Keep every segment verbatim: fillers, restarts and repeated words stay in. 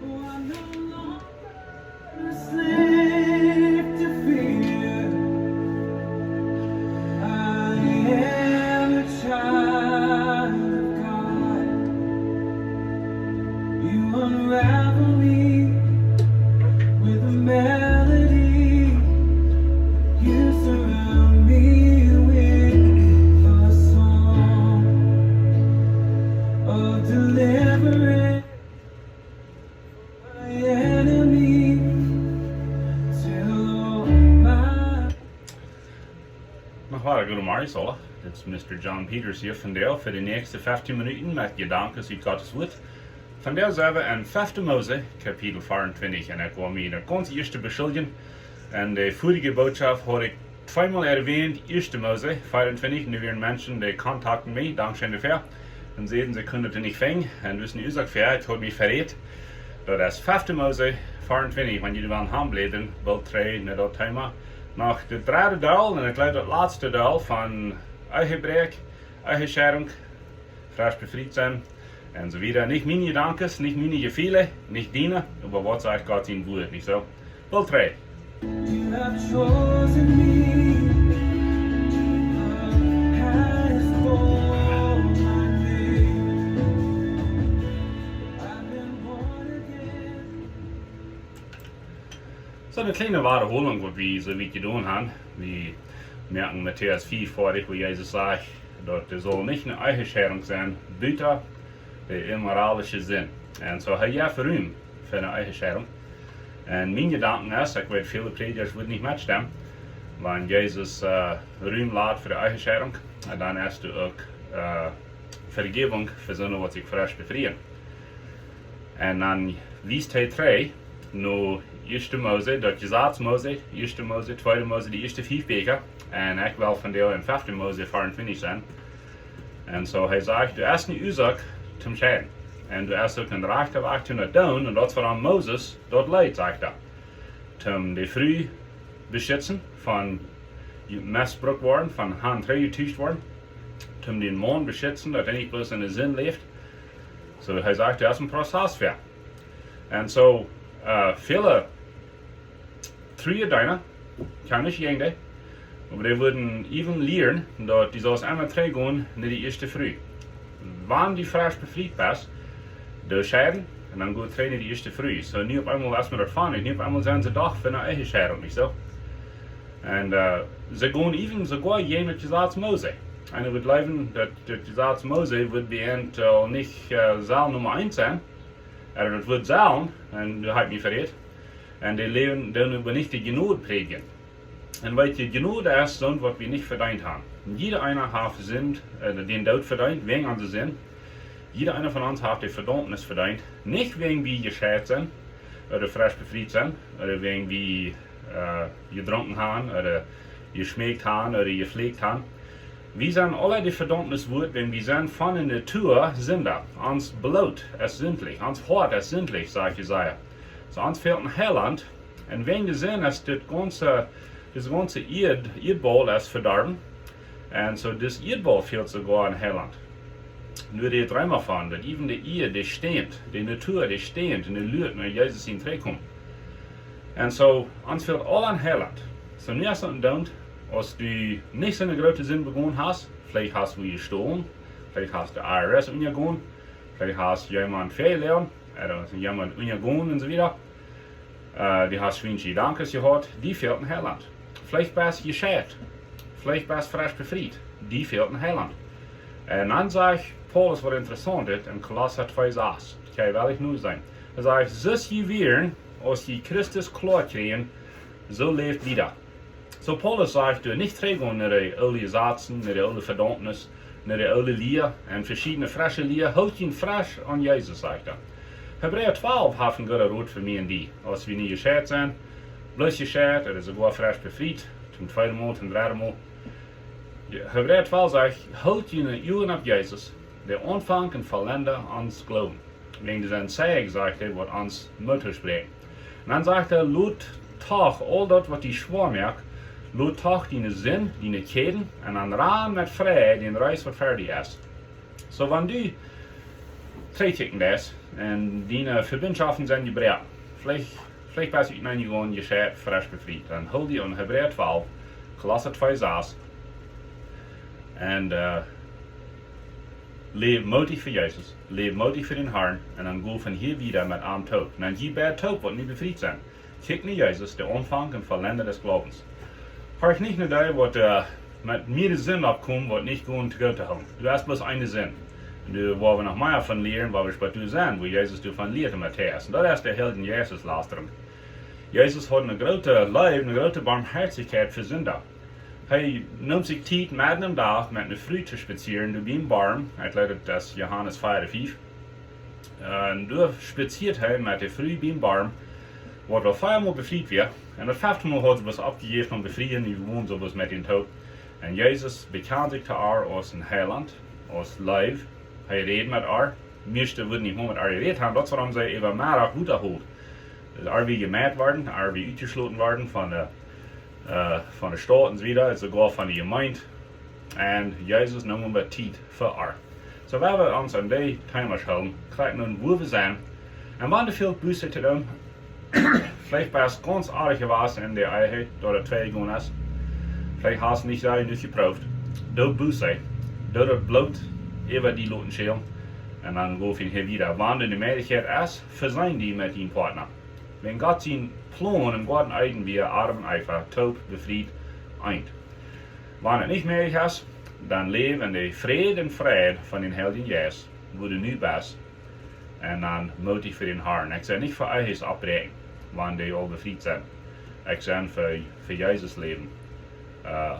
Oh, I'm no longer a slave to fear. I am a child of God. You unravel me with a melody. You surround me with a song of deliverance. My enemy till my Noch wada, goodemorjes aula. Dit es Mister John Peters hia vondoag fa de näakjste feftieen Minuten met Jedanken ut Gottes Wuat. Vondoag sent wie en fefte Mose, Kapitel veeauntwintich. Un ekj well mie daut gaunz ieeschte beschuldjen. En de vörige Bootschoft haud ekj tweemol erwähnt, ieeschte Mose veeauntwintich, nu wieren Menschen, dee kontakten mie, dankscheen doafäa. Un säden, see kunnen daut nich finjen. Un daut es eene Uasoak fa, ekj haud mie verrät. Daut es fefte Mose veeauntwintich, wan jie wellen han bläden, boolt trigj no daut Thema. Noch daut dredde Deel, un ekj jleew daut latste Deel von Ehebräakj, Ehescheidunk, fresch befriet sennen, un soo wieda. Nich miene Jedanken, nich miene Jefeele, nich diene, oba waut sajcht Gott sien Wuat, nich soo? Boolt trigj. You have chosen me, the highest for my name. I've been born again. Soo, eene kjliene Wadaholunk, waut wie soo wiet jedonen haben. Wie moaken Matäus fief foadich, wua Jesus sajcht, daut doa saul nich eene Ehescheidunk sennen, buta de immoralische Sind. Un soo, hee jeft Rum fa eene Ehescheidunk. Un mien Jedanken es, ekj weet, väle Prädjasch wudden nich metstemmen, wan Jesus, äh, Rum lat fa de Ehescheidunk, un dan es doa uk, äh, Vejäwunk fa soone, waut sikj fresch befrieen. Un dan wiest hee trigj no ieeschte Mose, daut Jesaz Mose, ieeschte Mose, tweede Mose, de ieeschte fief Bieekja. Un ekj well vondoag en fefte Mose veeauntwintich sennen. Un soo, hee sajcht, doa es eene Uasoak toom scheiden. Un doa es uk een rajchta Wajch toom daut doonen, un daut es wuarom Moses daut leet, sajcht hee. Toom de Fru beschitzen von mesbrukt woaren, von Maun trigjjetucht woaren. Toom dän Maun beschitzen, daut hee nich bloos en de Sind läft. Soo, hee sajcht, doa es een Prozess fa. Un soo, äh, väle Truedeena, kaun ekj nich jäajen dee, oba dee wudden even lieren, daut du saust emma trigjgonen no de ieeschte Fru. Wan du fresch befriet best, doo scheiden, un dan go trigj no de ieeschte Fru. Soo, nu opp eemol es mie daut funny, nu opp eemol sent see doch fa eene Ehescheidunk, nich soo? Un, äh, see gonen even soogoa jäajen daut Jesaz Mose. Un ekj wudd jleewen, daut daut Jesaz Mose wudd bie an, äh, nich, äh, sell Numma eent sennen, ooda daut wudd sellen, un doa hab ekj mie verrät. Un dee läwen dan oba nich de Jnod prädjen. Un weet jie, Jnod es soont, waut wie nich vedeent haben. Jieda eena haft Sind, äh, dän Doot vedeent, wäajen onse Sind. Jieda eena von ons haft de Vedaumnis vedeent. Nich wäajen wie jescheit sent, ooda fresch befriet sent, ooda wäajen wie, äh, jedrunken haben, ooda jeschmäakt haben, ooda jeflakt haben. Wie sent aule de Vedaumnis wuat, wäajen wie sent von de Natua Sinda. Ons Bloot es sindlich, ons Hoat es sindlich, sajcht Jesaja. Soo, ons fält een Heilaunt. Un wäajen de Sind es dit gaunze, dise gaunze Ieed, Ieedbaul es vedorwen. Un soo, dis Ieedbaul fält soogoa een Heilaunt. Nu rät hee doa von, daut even de Ieed, dee stämt, de Natua, dee stämt, un dee luat no Jesus sien Trigjkomen. Un soo, ons fält aule een Heilaunt. Soo, nu es daut een Doont, aus du nich soone groote Sind begonen hast, veleicht hast du jestolen, veleicht hast du de I R S unjagonen, veleicht hast du jemaunt veloaren, ooda hast jemaunt unjagonen un soo wieda. Äh, du hast schwiensche Jedanken jehaut, die fält een Heilaunt. Veleicht best jescheit, veleicht best fresch befriet, die fält een Heilaunt. Un dan sajcht Paulus waut Interessauntet en Kolossa twee sas. Kjikj, well ekj nu sajen. Hee sajcht, soo aus jie wieren, aus jie Christus kloa kjrieejen, soo läft wieda. Soo Paulus sajcht, doo nich trigjgonen no de oole Jesazen, no de oole Vedaumnis, no de oole Lia, un veschiedne fresche Lia, hoolt junt fresch aun Jesus, sajcht hee. Hebräa twalf haft een gooden Rot fa mie un die, aus wie nu jescheit sent, bloos jescheit, ooda soogoa fresch befriet, toom tweeden Mol, toom dredden Mol. Hebräa twalf sajcht, hoolt june Uagen opp Jesus, dän Aunfanga un Vollenda onsen Gloowen. Wäajen dee sent see, sajcht hee, waut ons Moot toospräakjen. Un dan sajcht hee, lot doch aul daut, waut die schwoa moakt, lot doch diene Sind, diene Kjäden, un dan ran met Freid dän Reis, waut ver die es. Soo, wan du trigjkjikjen deist un diene Verbintschoften sent jebroaken. Veleicht, veleicht best du en een jescheit, fresch befriet. Dan hool die aun Hebräa twalf, Kolossa twee sas. Un äh, läw mootich fa Jesus, läw mootich fa dän Harn un dan go von hia wieda met am toop. Un dan jie beid toop, waut nu befriet sent, kjikj no Jesus, dän Aunfang un Vollenda des Glaubens. Horch nich no dee, waut äh, met mea Sind oppkomen, waut nich goot to goot to hoolen. Du hast bloos eene Sind. Un doa woa wie noch mea von lieren, wua wie bie doa sent, wua Jesus doavon lieet en Matäus. Un daut es de Heilje Jeist lästren. Jesus haud eene groote Leew, eene groote Barmhoatichkjeit fa Sinda. Hee neem sikj Tiet, medden em Dach met eene Fru to spazieren, doa biem Borm. Ekj jleew, daut es Johanes vea, fief. Un doa spazieed hee met de Fru biem Borm, waut aul veamol befriet wia. Un daut fefte Mol haud see bloos oppjejäft om befrieen, dee wond soo bloos met an toop. Un Jesus bekjand sikj to äa aus een Heilaunt, aus Leew. Hee räd met äa. Mieeschte wudden nich mol met äa jerät haben, daut es wuarom see äwa Meddach Wota hoolen. Daut äa wia jemeent worden, äa wia utjeschloten worden von de, äh, von de Staut un soo wieda, soogoa von de Jemeent. Un Jesus neem hia Tiet fa äa. Soo, wan wie ons aun dee Thema hoolen, kjrieech wie nu, wua wie sent. Un wan du väl Buss to doonen, veleicht best gaunz oajch jewast en de Ehe, daut daut twei jegonen es. Veleicht hast nich sea jenuach jeprooft. Doo Buss, doo daut Bloot äwa die loten schälen. Un dan go von hia wieda. Wan de Mäajlichkjeit es, veseen die met dien Partner. Wan Gott sien Plon em Goaden Eden wia, Adam un Eva, toop, befriet, eent. Wan daut nich mäajlich es, dan läw en de Fräd un Freid von dän Heiljen Jeist, wua du nu best, un dan mootich fa dän Harn. Ekj sie nich fa Ehes oppbräakjen, wan dee aul befriet sent. Ekj sie fa, fa Jesus läwen. Äh,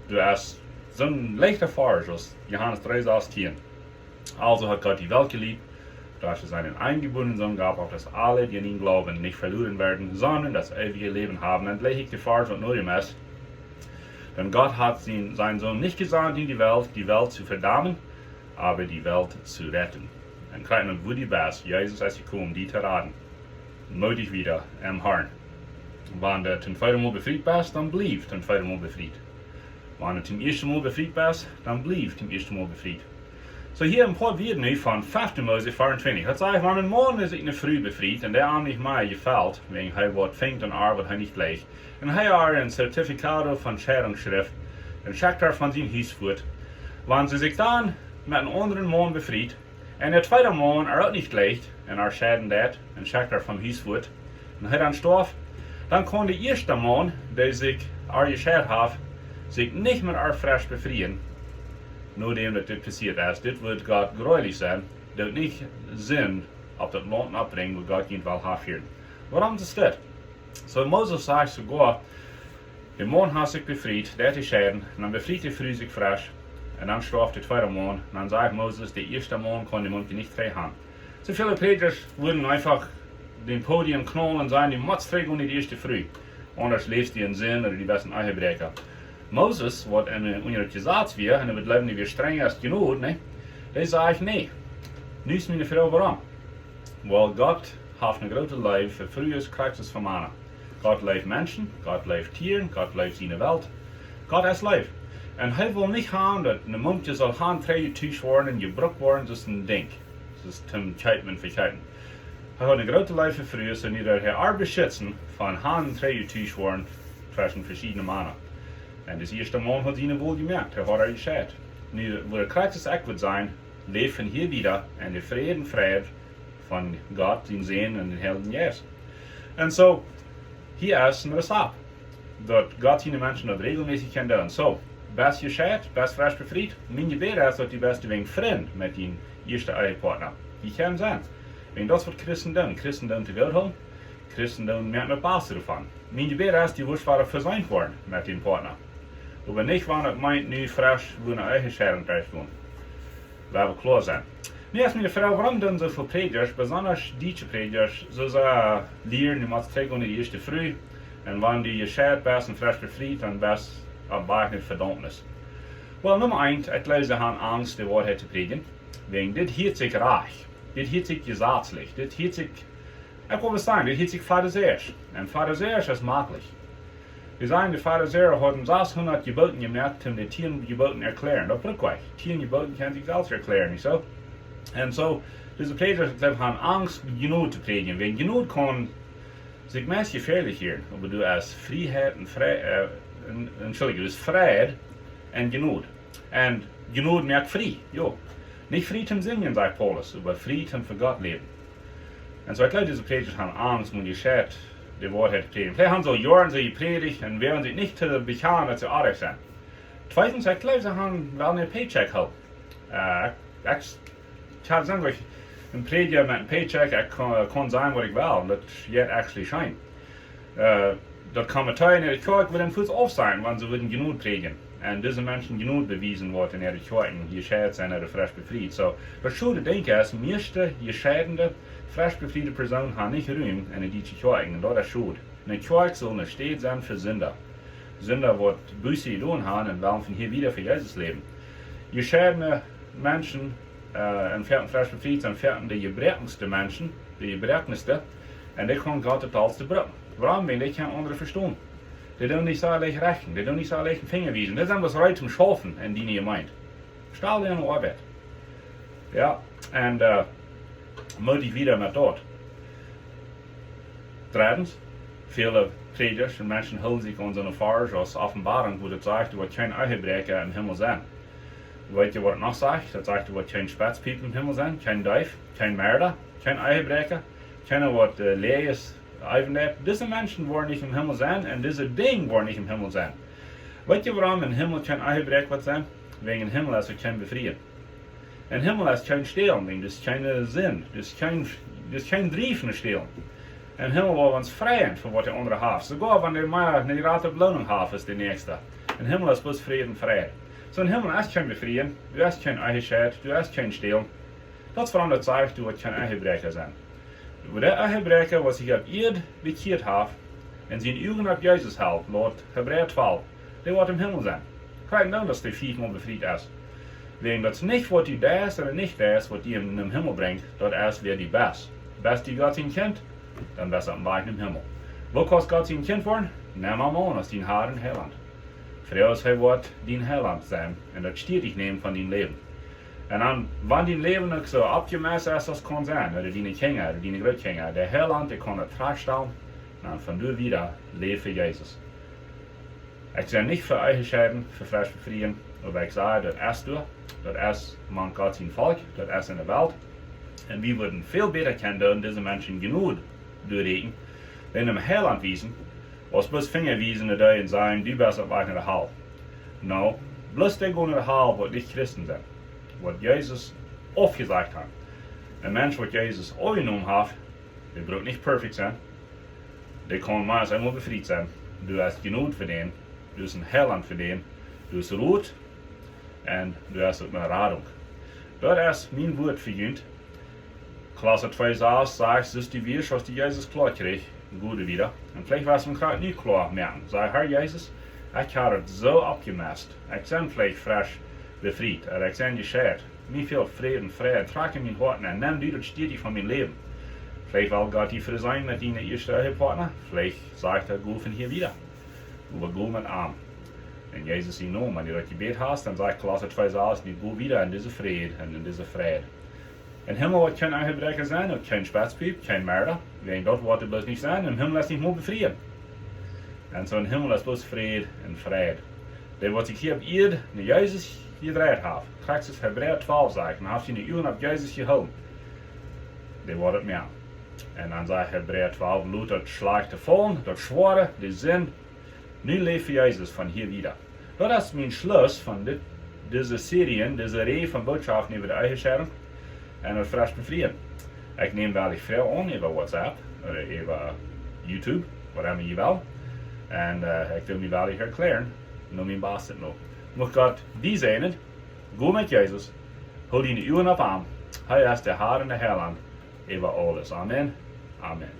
du hast soon leichta Varsch aus Johanes dree sastieen. Also hat Gott die Welt geliebt, dass er seinen eingeborenen Sohn gab, auf dass alle, die an ihn glauben, nicht verloren werden, sondern das ewige Leben haben. Un dan läs ekj de Varsch, waut no däm es. Denn Gott hat sien-, seinen Sohn nicht gesandt in die Welt, die Welt zu verdammen, aber die Welt zu retten. Un kjrieech wie nu, wua du best, Jesus es jekomen, die to raden. Mootich wieda em Harn. Wan du toom tweeden Mol befriet best, dan bliew toom tweeden Mol befriet. Wan du toom ieeschten Mol befriet best, dan bliew toom ieeschten Mol befriet. Soo, hia een poa Wieed nu von fefte Mose veeauntwintich. Daut sajcht, wan een Maun sikj eene Fru befriet un dee am nich mea jefelt, wäajen hee waut finjt aun äa, waut hee nich jlikjt, un hee äa een Certificado von Scheidung schrift un schekjt äa von sien Hus wajch, wan see sikj dan met een aundren Maun befriet, un de tweede Maun äa uk nich jlikjt un äa scheiden deit un schekjt äa vom Hus wajch, un hee dan stoaft, dan kaun de ieeschte Maun, dee sikj äa jescheit haft, sikj nich met äa fresch befrieen, nodäm daut dit passieet es. Dit woat Gott jreulich sennen. Doot nich Sind opp daut Launt oppbrinjen, wua Gott junt well hanfieren. Wuarom es dit? Soo, Moses sajcht soogoa, de Maun haft sikj befriet, deit sikj scheiden, un dan befriet de Fru sikj fresch, un dan stoaft de tweede Maun, un dan sajcht Moses, de ieeschte Maun kaun de Maun nich trigj haben. Soo väle Prädjasch wudden eefach daut Podium knaulen un sajen, du motst trigj gonen no de ieeschte Fru, aundasch läfst du en Sind ooda du best een Ehebräakja. Moses, waut en, äh, unja daut Jesaz wia, un hee wudd jleewen, dee wia strenja aus Jnod, nä? Dee säd: Nä, nu es miene Fru, wuarom? Well, Gott haft eene groote Leew fa Frues, krakjt soo aus fa Mana. Gott leeft Menschen, Gott leeft Tieren, Gott leeft siene Welt. Gott es Leew. Un hee well nich haben, daut een Mumkje saul han trigj jetuscht woaren un jebrukt woaren, daut es een Dinkj. Daut es toom kjeepen un vekjeepen. Hee haud eene groote Leew fa Frues un dee deed hee uk beschitzen von han trigj jetuscht woaren tweschen veschiedne Mana. Un dis ieeschte Maun haud siene Wol jemoakt, hee haud äa jescheit. Nu, woo de Christus uk wudd sennen, läft von hia wieda en de Fräd un Freid von Gott, sienen Sän un dän Heiljen Jeist. Un soo, hia es een Rezept, daut Gott siene Menschen daut räajelmässich kaun doonen. Soo, best jescheit, best fresch befriet, mien Jebäd es, daut du best een Frint met dien ieeschten Ehepartner. Dee kaun sennen. Wäajen daut es, waut Christen doonen. Christen doonen to Gott hoolen. Christen doonen moaken daut Baste doavon. Mien Jebäd es, du woascht wada vesient woaren met dän Partner. Oba nich, wan daut meent, nu fresch wua ne Ehescheidung derchgonen. Lot wie kloa sennen. Nu es miene Froag, wuarom doonen soo väl Prädjasch, besonda dietsche Prädjasch, soo sea lieren, du motst trigj gonen no de ieeschte Fru, un wan du jescheit best un fresch befriet, dan best du opp Wajch no Vedaumnis. Well, Numma eent, ekj jleew, see haben Angst, de Woarheit to prädjen. Wäajen dit hieet sikj rajcht. Dit hieet sikj jesazlich. Dit hieet sikj, ekj well sajen, dit hieet sikj farisäisch. Un farisäisch es maklich. Wie sajen, de Farisäa hauden sashundat Jeboten jemoakt, om de tieen Jeboten erklären. Daut bruck ekj. Tieen Jeboten kaun sikj selfst erklären, nich soo? Un soo, Dise Prädja, dee haben Angst, Jnod to prädjen. Wäajen Jnod kaun sikj meist jefäalich hieren, oba du hast Frieheit un Fre-, äh, un, Entschuldigung, du hast Freid un Jnod. Un Jnod moakt frie, jo. Nich frie toom sindjen, sajcht Paulus, oba frie toom fa Gott läwen. Un soo, ekj jleew, dise Prädja haben Angst, wan dee jescheit, de Woarheit to prädjen. Dee haben soo Joaren soo jeprädicht un wieren sikj nich to bekjanen, daut see oajch sent. Tweedens, ekj jleew, see haben wellen een Paycheck haben. Äh, ekj, ekj, tja, dan saj ekj, een Prädja met een Paycheck, ekj kaun, kaun sajen waut ekj well. Daut jeit actually scheen. Äh, daut kaun met twee en de Kjoakj wudden fuaz auf sennen, wan see wudden Jnod prädjen. Un dise Menschen Jnod bewiesen, waut en de Kjoakjen jescheit sent, ooda fresch befriet. Soo, daut schode Dinkj es, mieeschte jescheide, fresch befriede Persoonen haben nich Rum en de dietsche Kjoakjen. Un daut es schod. Un de Kjoakj saul ne Städ sennen fa Sinda. Sinda, waut Buße jedonen haben un wellen von hia wieda fa Jesus läwen. Jescheide Menschen, äh, un fa-, fresch befriet sent fa de jebroakjenste Menschen, de jebroakjenste. Un dee kaun Gott daut aules brucken. Wuarom? Wiels dee kjennen aundre vestonen. Dee doonen nich soo leicht rechten, dee doonen nich soo leicht een Finja wiesen. Dee sent bloos reed toom schaufen en diene Jemeent. Stal dee aun de Oabeit. Jo, un, äh, moot dee wieda met daut. Dreddens, väle Prädja un Menschen hoolen sikj aun soone Varsch aus Openboarunk, wua daut sajcht, doa woat kjeen Ehebräakja em Himmel sennen. Weetst du, waut daut noch sajcht? Daut sajcht, doa woat kjeen Spetspiep em Himmel sennen, kjeen Deef, kjeen Merda, kjeen Ehebräakja, kjeena, waut, äh, Läajes äwen deit. Dise Menschen woaren nich em Himmel sennen un dise Dinja woaren nich em Himmel sennen. Weetst du, wuarom em Himmel kjeen Ehebräakja woat sennen? Wäajen em Himmel es doa kjeen Befrieen. Em Himmel es kjeen Stälen, wiels doa es kjeene Sind, doa es kjeen, doa es kjeen Drief no Stälen. Em Himmel woa wie ons freien fa waut de aundra haft. Soogoa wan dee mea ne jratre Beloonunk haft aus de näakjsta. Em Himmel es bloos Fräd un Freid. Soo em Himmel es kjeen Befrieen, doa es kjeen Ehescheidunk, doa es kjeen Stälen. Daut es wuarom daut sajcht, doa woat kjeen Ehebräakja sennen. Oba de Ehebräakja, waut sikj opp Ieed bekjieet haft un siene Uagen opp Jesus helt, laut Hebräa twalf, dee woat em Himmel sennen. Krakjt dan, daut dee fiefmol befriet es. Wäajen daut es nich waut du deist ooda nich deist, waut die em, em Himmel brinjt, daut es wäa du best. Best du Gott sien Kjint, dan best du oppem Wajch nom Himmel. Woo kaust Gott sien Kjint woaren? Nem am aun aus dien Har un Heilaunt. Froag aus hee woat dien Heilaunt sennen un daut Stieed nämen von dien Läwen. Un dan, wan dien Läwen uk soo aufjemest es aus kaun sennen, ooda diene Kjinja, ooda diene Grootkjinja, de Heilaunt, dee kaun daut trajchtstalen, un dan von doa wieda läw fa Jesus. Ekj sie nich fa Ehescheidunk, fa fresch befrieen, oba ekj saj, daut es doa, daut es mank Gott sien Volkj, daut es en de Welt. Un wie wudden väl bäta kjennen doonen, dise Menschen Jnod derchräakjen, dän em Heilaunt wiesen, aus bloos Finja wiesen no dee un sajen, du best oppem Wajch no de Hal. No, bloos dee gonen no de Hal, waut nich Christen sent, waut Jesus aufjesajcht haft. Een Mensch, waut Jesus aunjenomen haft, dee brukt nich perfekt sennen, dee kaun mau eemol befriet sennen. Du hast Jnod fa dän, du hast een Heilaunt fa dän, du hast Rot un du hast uk ne Radunk. Daut es mien Wuat fa junt. Kolossa twee sas sajcht, soo aus du wieescht, aus du Jesus kloa kjrieecht, go wieda. Un veleicht woascht du krakjt nu kloa moaken. Saj: Har Jesus, ekj hab daut soo aufjemest. Ekj sie veleicht fresch befriet, ooda ekj sie jescheit. Mie fält Fräd un Freid. Trakj en mien Hoat nenn. Nem du daut Stieed von mien Läwen. Veleicht well Gott die vesieekjen met dienen ieeschten Ehepartner. Veleicht sajcht hee: Go von hia wieda. Oba go met am. En Jesus sien Nomen, wan du daut jebät hast, dan sajcht Kolossa twee sas, nu go wieda en dise Fräd un en dise Freid. Em Himmel woat kjeen Ehebräakja sennen, uk kjeen Spetspiep, kjeen Merda. Wäajen daut woat doa bloos nich sennen. Em Himmel es nich mol Befrieen. Un soo em Himmel es bloos Fräd un Freid. Dee, waut sikj hia opp Ieed no Jesus jedreit haft, krakjt aus Hebräa twalf sajcht, un haft siene Uagen opp Jesus jehoolen, dee woat daut moaken. Un dan sajcht Hebräa twalf: Lot daut Schlajchte faulen, daut Schwoare, de Sind. Nu läw fa Jesus von hia wieda. Daut es mien Schluss von dit, dise Serie, dise Räj von Botschaften äwa de Ehescheidunk un daut fresch befrieen. Ekj näm woll Froagen aun äwa WhatsApp ooda äwa YouTube, whatever jie wellen. Un, äh, ekj well mie woll erkjlären, no mien bastet no. Mucht Gott die säajnen, go met Jesus, hool diene Uagen opp am. Hee es de Har un de Heilaunt äwa aules. Amen. Amen.